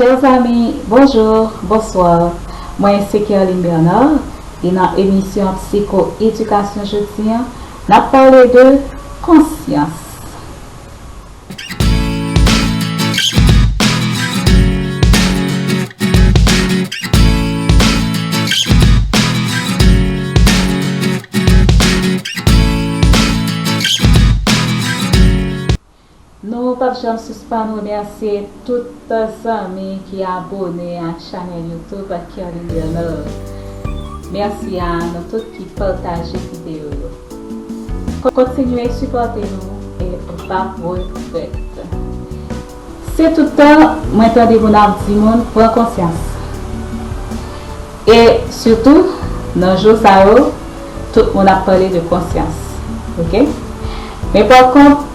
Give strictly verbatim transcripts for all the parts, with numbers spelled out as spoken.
Chers amis, bonjour, bonsoir. Mwen se Kerline Bernard e nan emisyon Psycho Éducation jodi a, n ap pale de konsyans. Nou p ap janm sispann remèsye tout zanmi ki abòne a chanèl YouTube Kerline Bernard. Mèsi a nou tout ki pataje videyo yo. Kontinye sipòte nou e w p ap regrèt. Se tout tan mwen tande moun ap di moun pran konsyans. E sitou, nan jou sa yo, tout moun ap pale de konsyans. Oke? Men pa kont,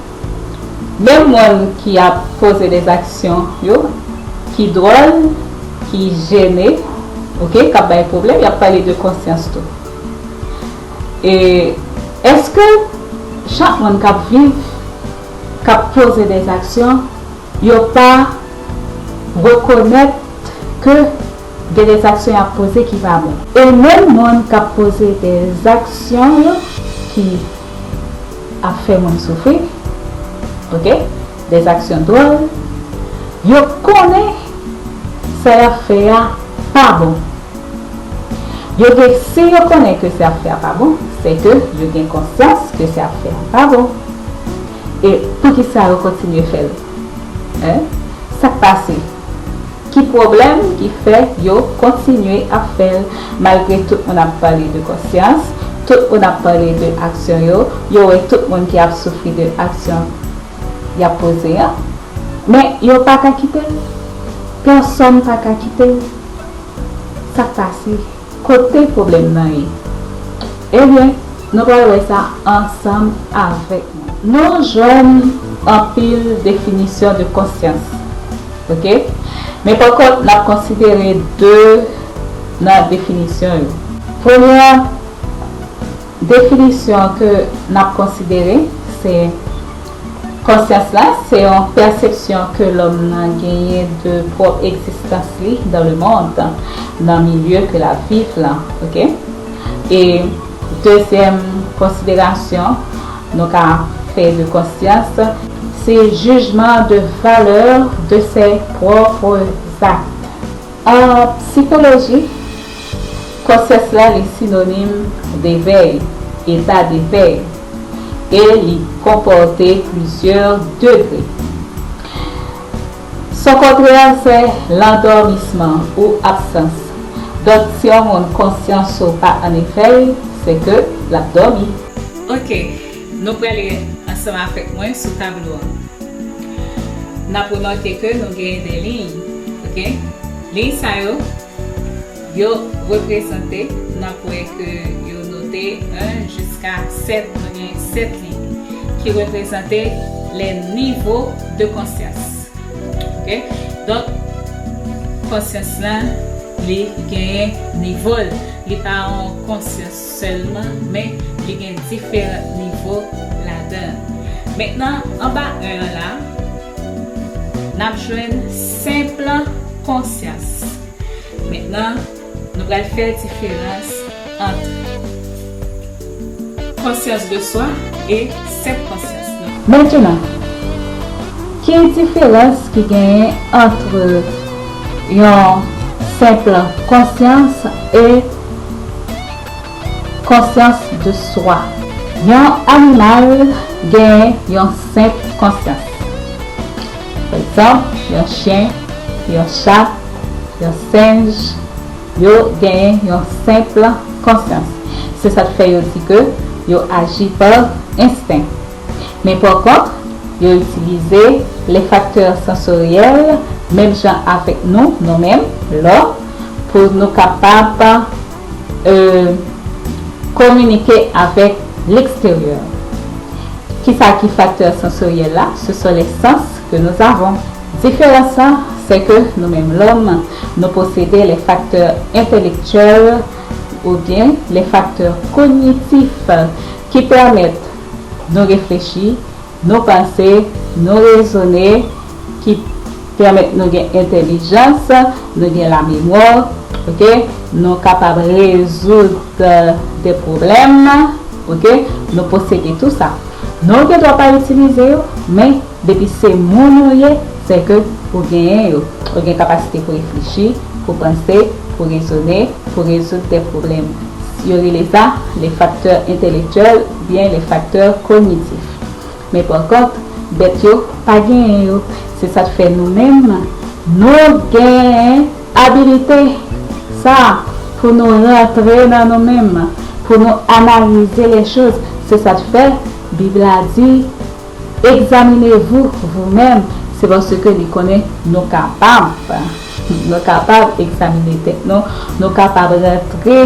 menm moun ki ap poze de aksyon yo, ki dwòl, ki jene, oke, k ap bay pwoblèm, y ap pale de konsyans tou. E èske chak moun k ap viv, k ap poze de aksyon, yo pa rekonèt ke gen de aksyon y ap poze ki pa bon. E menm moun k ap poze de aksyon yo ki ap fè moun soufri, oke, de aksyon dwòl, yo konnen sa y ap fè a pa bon. Yo gen, si yo konnen ke sa y ap fè a pa bon, se ke yo gen konsyans ke sa y ap fè a pa bon. E poukisa yo kontinye fè l? Hein? Sa k pase? Ki pwoblèm ki fè yo kontinye ap fè l malgre tout moun ap pale de konsyans, tout moun ap pale de aksyon yo, yo wè tout moun ki ap soufri de aksyon y ap poze an, men yo pa ka kite l. Pèsonn pa ka kite l. Sa k pase? Kote pwoblèm nan ye? Ebyen, nou pral wè sa ansanm avèk mwen. Nou jwenn anpil definisyon de konsyans. Oke? Men pa kont, n ap konsidere de nan definisyon yo. Premyè definisyon ke n ap konsidere, se konsyans la, se yon pèsepsyon ke lòm nan genyen de pwòp egzistans li dans le monde, nan milye ke l ap viv la, oke? E dezyèm konsiderasyon nou ka fè de konsyans, se jijman de valè de ses propres actes. An sikoloji, konsyans la li sinonim d'éveil, état d'éveil, e li konpòte plizyè degre. Son kontrè se landòmisman ou absans. Donk, si yon moun konsyans ou pa an éveil, se ke l ap dòmi. Oke, nou prale ansanm avèk mwen sou tablo an. N ap remake ke nou genyen de liy, oke? Liy sa yo, yo reprezante, n ap wè ke yo note un jiska sèt, nou gen sèt liy ki reprezante les niveaux de conscience. Oke? Donk, konsyans lan, li genyen nivo l. Li pa yon konsyans sèlman, men li gen diferan nivo ladan l. Mentnan, anba un an la, n ap jwenn senp konsyans. Mentnan, nou pral fè diferans ant konsyans de swa e senp konsyans lan. Mentnan, ki diferans ki genyen ant yon senp konsyans e konsyans de swa? Yon animal genyen yon senp konsyans. Pa egzanp, yon chen, yon chat, yon senj, yo genyen yon senp konsyans. Se sa k fè yo di ke yo aji pa ensten. Men pa kont, yo itilize les facteurs sensoriels, menm jan avèk nou, nou menm, lòm, pou nou kapab, euh, kominike avèk leksteryè. Kisa ki facteurs sensoriels la? Ce sont les sens que nous avons. Diferans lan, se ke nou menm lòm, nou posede les facteurs intellectuels oubyen les facteurs cognitifs ki pèmèt nou reflechi, nou panse, nou rezone, ki pèmèt nou gen entèlijans, nou gen lamemwa, oke? Nou kapab rezoud de pwoblèm, oke? Nou posede tou sa. Non, ou gen dwa pa itilize yo, men depi se moun ou ye, se ke ou genyen yo. Ou gen kapasite pou reflechi, pou panse, pou rezone, pou rezoud de pwoblèm. Yo rele sa les facteurs intellectuels oubyen les facteurs cognitifs. Men pa kont, bèt yo pa genyen yo. Se sa k fè nou menm, nou genyen abilite sa pou nou rantre nan nou menm, pou nou analize les choses. Se sa k fè Bib la di, examinez-vous vous-même. Se paske li konnen nou kapab. Nou kapab egzamine tèt nou, nou kapab rantre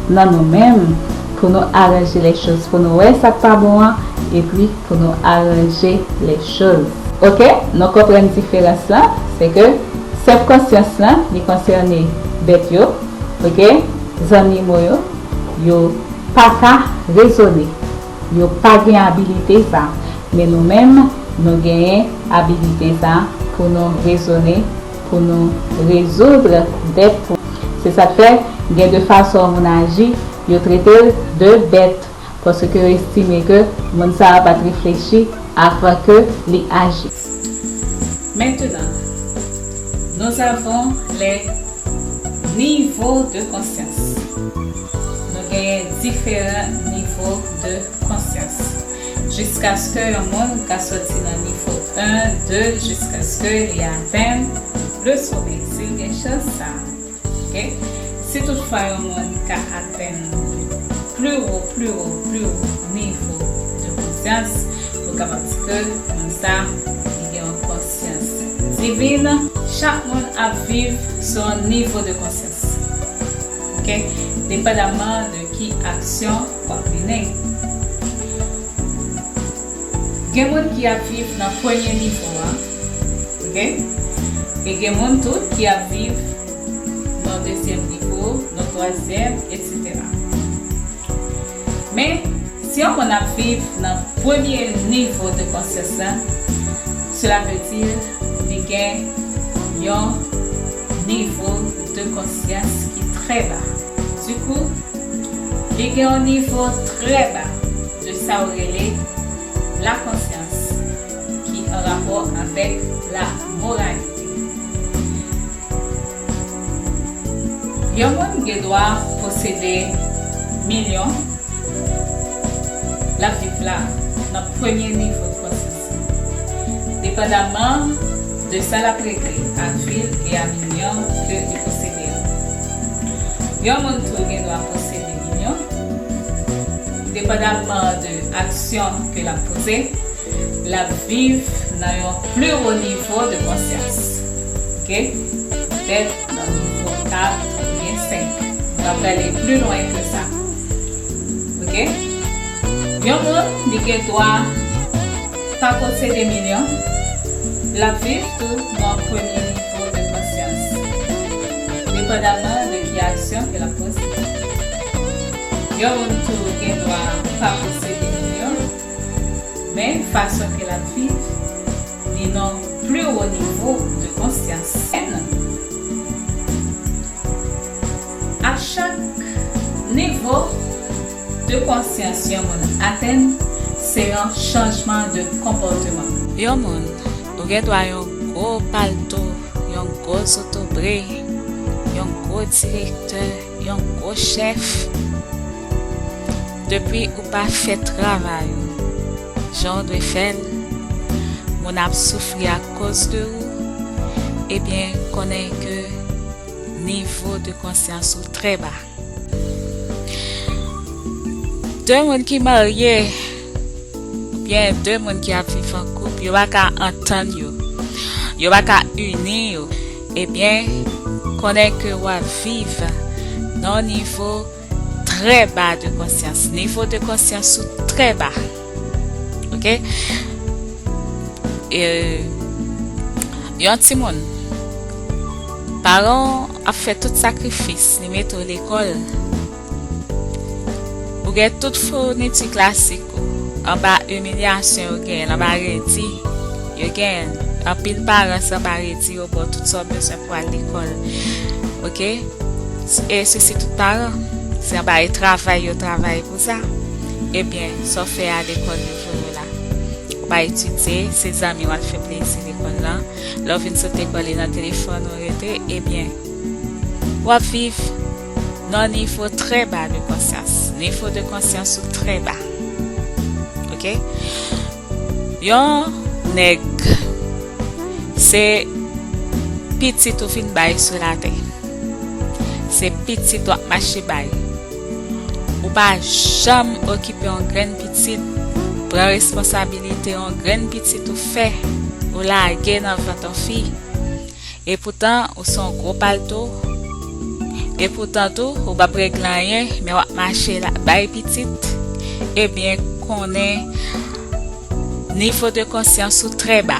nan nou menm pou nou aranje les choses, pou nou wè sa k pa bon an, epi pou nou aranje les choses. Oke, nou konprann diferans lan, se ke sèf konsyans lan, li konsène bèt yo, oke, zannimo yo, yo pa ka rezone, yo pa gen abilite sa, men nou menm, nou genyen abilite sa pou nou rezone, pou nou rezoud de pwoblèm. Se sa k fè, gen de fason moun aji, yo trete l de bèt, paske yo estime ke moun sa a pa t reflechi avan ke li aji. Maintenant, nous avons les niveaux de conscience. Nou genyen diferan nivo de konsyans. Jiskaske yon moun ka soti nan nivo en, de, jiskaske li atenn le sommet. Si l gen chans sa, oke? Si toutfwa yon moun ka atenn pli wo, pli wo, pli wo nivo de konsyans, nou kapab di ke moun sa, li gen yon konsyans divin. Chak moun ap viv sou yon nivo de konsyans. Oke? Depandaman de ki aksyon w ap mennen. Gen moun ki ap viv nan premye nivo a, oke? E gen moun tou ki ap viv nan dezyèm nivo, nan twazyèm, etsetera. Men, si yon moun ap viv nan premye nivo de konsyans lan, cela veut dire li gen yon nivo de konsyans ki trè ba. Du coup, li gen yon nivo trè ba de sa yo rele la konsyans ki an rapò avèk la moralite. Yon moun gen dwa posede milyon, l ap viv la nan premye nivo de konsyans. Depandaman de sa l ap regle a vil e a milyon ke li posede an. Yon moun tou gen dwa posede milyon, depandaman de aksyon ke l ap poze, l ap viv nan yon pli wo nivo de konsyans. Oke? Petèt nan nivo kat oubyen senk. Nou pral ale pli lwen ke sa. Oke? Yon moun, li gen dwa pa posede milyon, l ap viv tou nan premye nivo de konsyans, depandaman de ki aksyon ke l ap poze. Yon moun tou gen dwa pa posede milyon, men fason ke l ap viv, li nan pli wo nivo de konsyans. A chak nivo de konsyans yon moun atenn, se yon chanjman de konpòteman. Yon moun, ou gen dwa yon gwo palto, yon gwo zotobre, yon gwo direktè, yon gwo chèf. Depi ou pa fè travay ou jan w dwe fè l, moun ap soufri akoz de ou, ebyen, konnen ke nivo de konsyans ou trè ba. De moun ki marye, oubyen de moun ki ap viv an koup, yo pa ka antann yo, yo pa ka ini yo, ebyen, konnen ke w ap viv nan yon nivo trè ba de konsyans. Nivo de konsyans ou trè ba. Oke? E, yon timoun, paran w ap fè tout sakrifis, li mete w lekòl. Ou gen tout founiti klasik ou, anba imilyasyon yo genyen, anba redi yo genyen. Anpil paran, se anba redi yo ba w tout sa w bezwen pou al lekòl. Oke? E se si tout paran. Se anba e travay yo travay pou sa. Ebyen, sa w fè a lekòl yo voye w la. Ou pa etidye, se zanmi w al fè plezi lekòl lan. Lè w vin sot lekòl, e nan telefòn ou rete, ebyen, w ap viv nan nivo trè ba de konsyans. Nivo de konsyans ou trè ba. Oke? Yon nèg, se pitit ou vin bay sou latè. Se pitit w ap mache bay. Ou pa janm okipe yon grenn pitit, pran responsabilite yon grenn pitit ou fè, ou lage nan vant yon fi. Epoutan, ou se yon gwo palto. Epoutan tou, ou p ap regle anyen, men w ap mache la, bay pitit. Ebyen, konnen nivo de konsyans ou trè ba.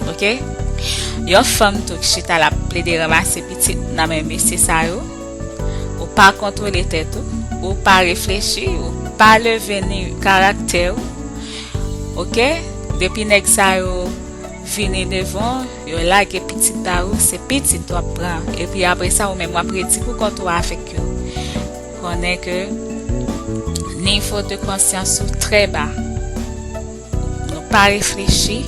Oke? Yon fanm tou ki chita l ap plede ranmase pitit nan men mesye sa yo. Ou pa kontwole tèt ou, ou pa reflechi, ou pa leve ni karaktè ou. Oke? Depi nèg sa yo vini devan w, yo lage pitit ba ou, se pitit w ap pran. Epi apre sa, ou menm w ap redi pou kont ou avèk yo. Konnen ke nivo de konsyans ou trè ba. Nou pa reflechi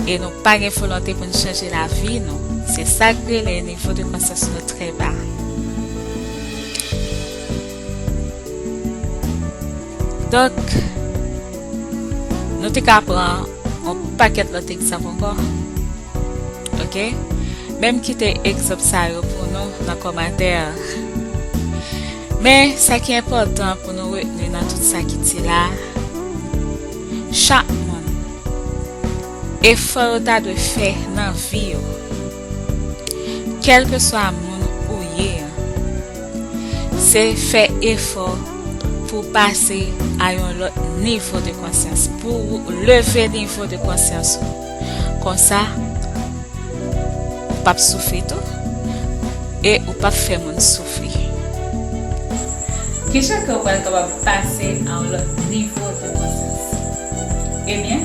e nou pa gen volonte pou n chanje lavi nou. Se sa k rele nivo de konsyans nou trè ba. Donk, nou te ka pran yon pakèt lòt egzanp ankò. Oke? Men m kite egzanp sa yo pou nou nan kòmantè. Men, sa ki enpòtan pou nou retni nan tout sa ki di la, chak moun, efò yo ta dwe fè nan vi yo, kèlkeswa moun ou ye an, se fè efò pou w pase a yon lòt nivo de konsyans, pou w leve nivo de konsyans ou. Konsa, ou p ap soufri tou, e ou p ap fè moun soufri. Kijan ke w pral kapab pase a yon lòt nivo de konsyans? Ebyen,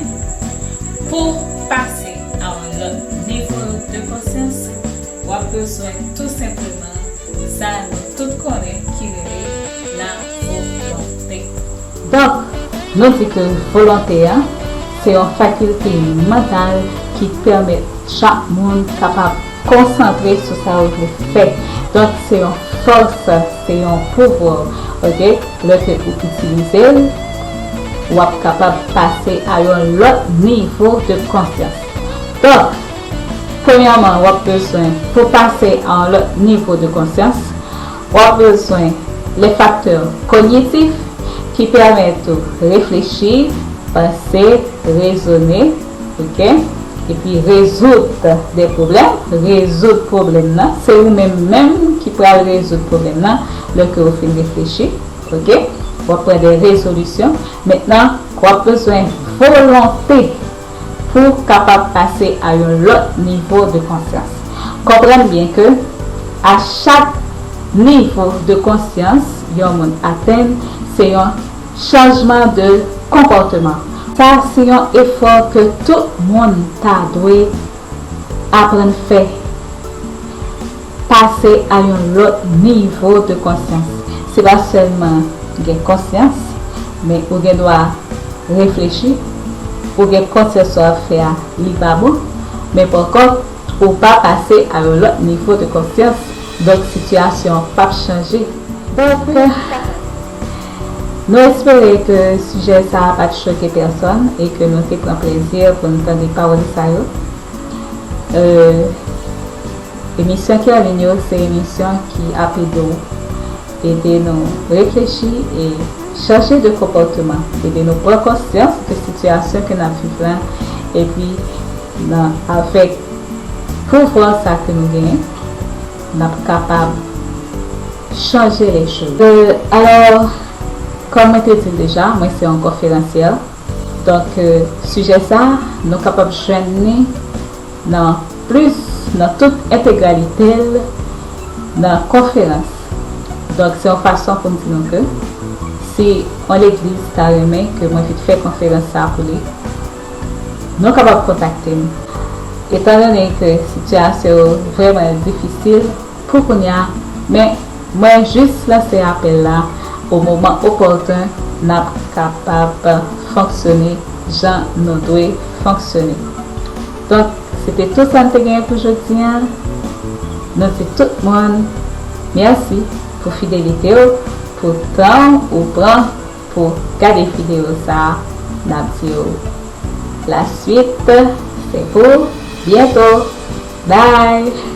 pou pase a yon lòt nivo de konsyans, w ap bezwen tou senpleman sa nou tout konnen ki rele lavolonte. Donk, nou di ke volonte a, se yon fakilte mantal ki pèmèt chak moun kapab konsantre sou sa yo vle fè. Donk, se yon fòs, se yon pouvwa, oke? Lè ke ou itilize l, w ap kapab pase a yon lòt nivo de konsyans. Donk, premyèman, w ap bezwen, pou pase a yon lòt nivo de konsyans, w ap bezwen les facteurs cognitifs ki pèmèt ou reflechi, panse, rezone, oke? Epi rezoud de pwoblèm, rezoud pwoblèm nan, se ou menm menm ki pral rezoud pwoblèm nan lè ke ou fin reflechi, oke? W ap pran de rezolisyon. Mentnan, w ap bezwen volonte pou w kapab pase a yon lòt nivo de konsyans. Konprann byen ke a chak nivo de konsyans yon moun atenn, se yon chanjman de konpòteman. Sa se yon efò ke tout moun ta dwe aprann fè. Pase a yon lòt nivo de konsyans. Se pa sèlman gen konsyans, men ou gen dwa reflechi, ou gen konsyans sa w ap fè a, li pa bon, men pankòt, ou pa pase a yon lòt nivo de konsyans, donk sitiyasyon an p ap chanje. Donk, nou espere ke sijè sa a pa t choke pèsonn e ke nou te pran plezi pou n tande pawòl sa yo. Euh, emisyon Kerline yo se emisyon ki ap ede w, ede nou reflechi e chanje de konpòteman, ede nou pran konsyans de sitiyasyon ke n ap viv la, epi nan, avèk pouvwa sa ke nou genyen, n ap kapab chanje les choses. Euh, alò, kòm mwen te di l deja, mwen se yon konferansyè. Donk, euh, sijè sa, nou kapab jwenn li nan plis, nan tout entegralite l, nan konferans. Donk, se yon fason pou m di nou ke si yon legliz ta renmen ke mwen vin fè konferans sa pou li, Nou kapab kontakte m. Etandone ke sitiyasyon yo vrèman difisil pou kounye a, men mwen jis lanse apèl la, o moman opòten, n ap kapab fonksyone jan nou dwe fonksyone. Donk, se te tout sa n te genyen pou jodi a. Nou di tout moun mèsi pou fidelite w, pou tan ou pran pou gade videyo sa a. N ap di w la suite, c'est pour bientôt. Bye!